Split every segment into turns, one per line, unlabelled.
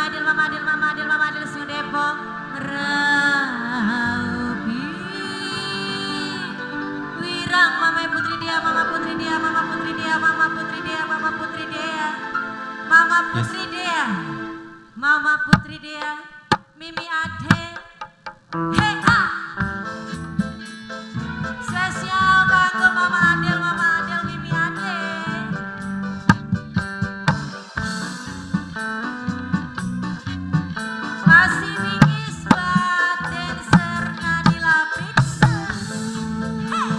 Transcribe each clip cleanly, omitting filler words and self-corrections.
Mama Adil, Mama Adil, Mama Adil, Mama Adil sing Depok. Raupi Wirang, Mama Putri Dea, Mama Putri Dea, Mama Putri Dea, Mama Putri Dea, Mama Putri Dea, Mama Putri Dea, Mama Putri Dea, Mimi Ade, Hey ah. Spesial kanggo Mama Adel, Mama Adel, Mimi Ade. Masih bingkis buat dancer Nadila Princess. Hey.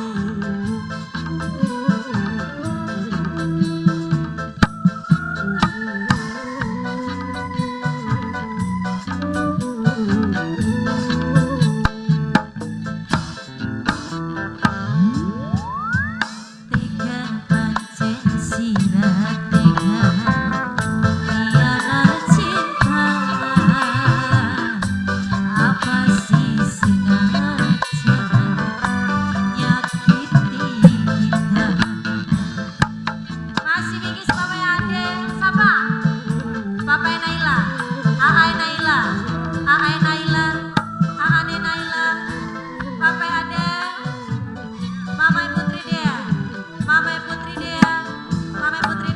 Tega pancen sira tega khianat cinta, apa sih sengaja nyakiti kita. Masih bingkis Papa Ade, siapa? Papa Naila, Aa Naila, Aa Naila, Aa Naila, Papa Ade, Mama Putri Dea, Mama Putri Dea, Mama Putri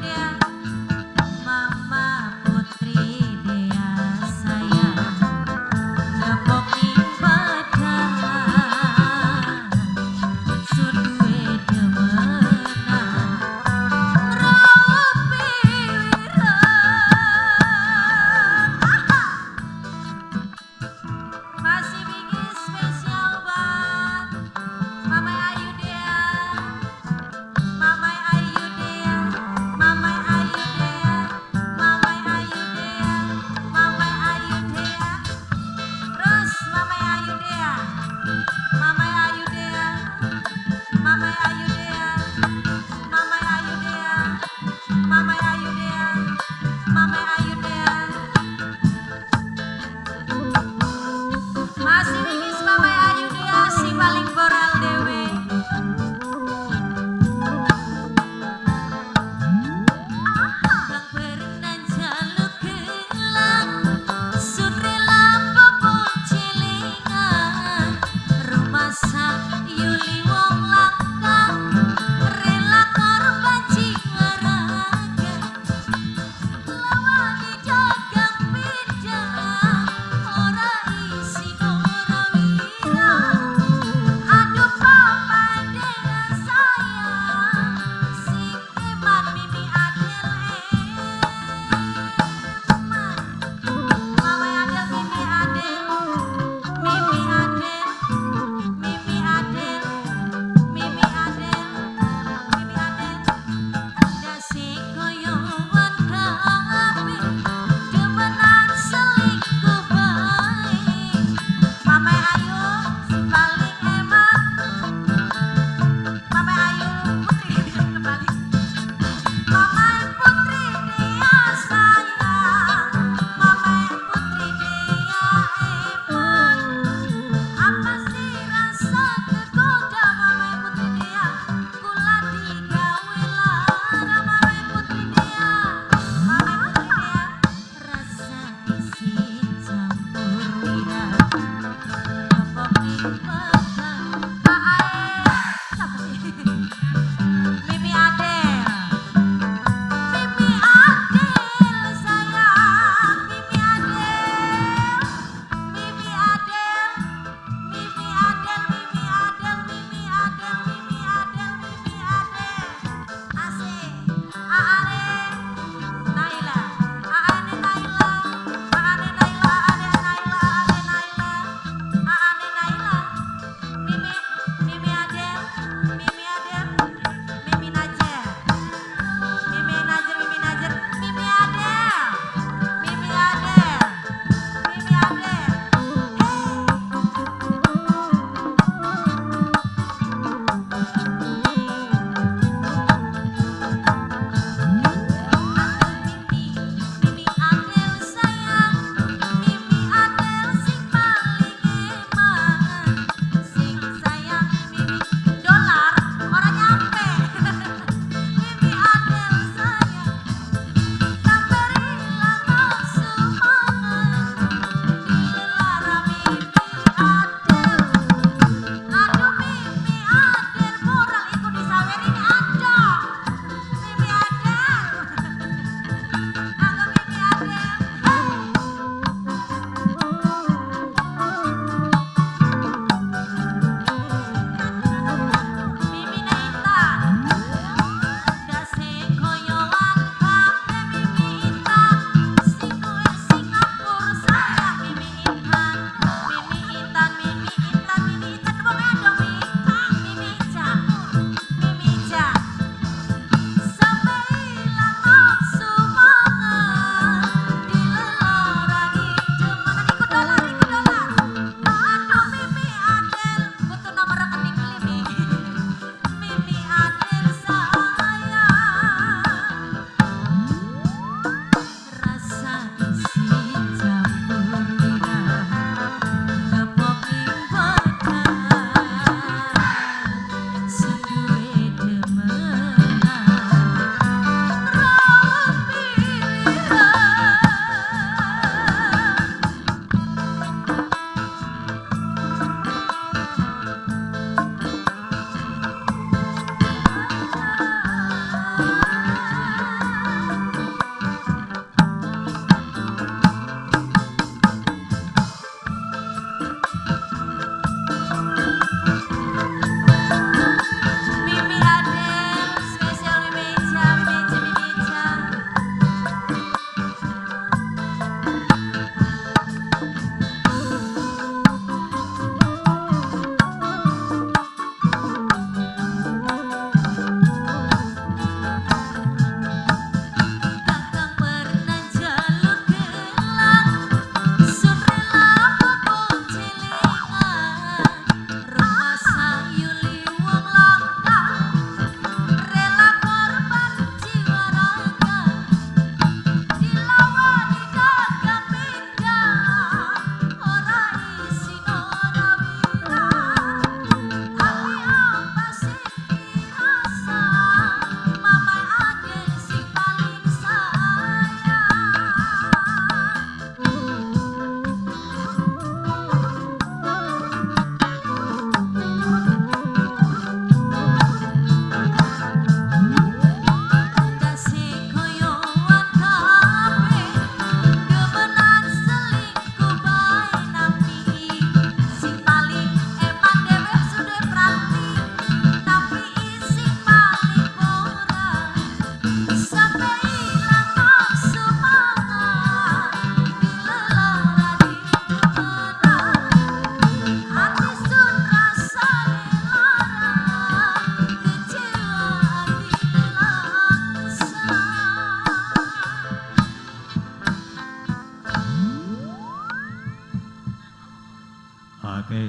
Oke.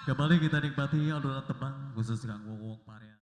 Kembali kita nikmati alunan tembang khusus kanggo wong.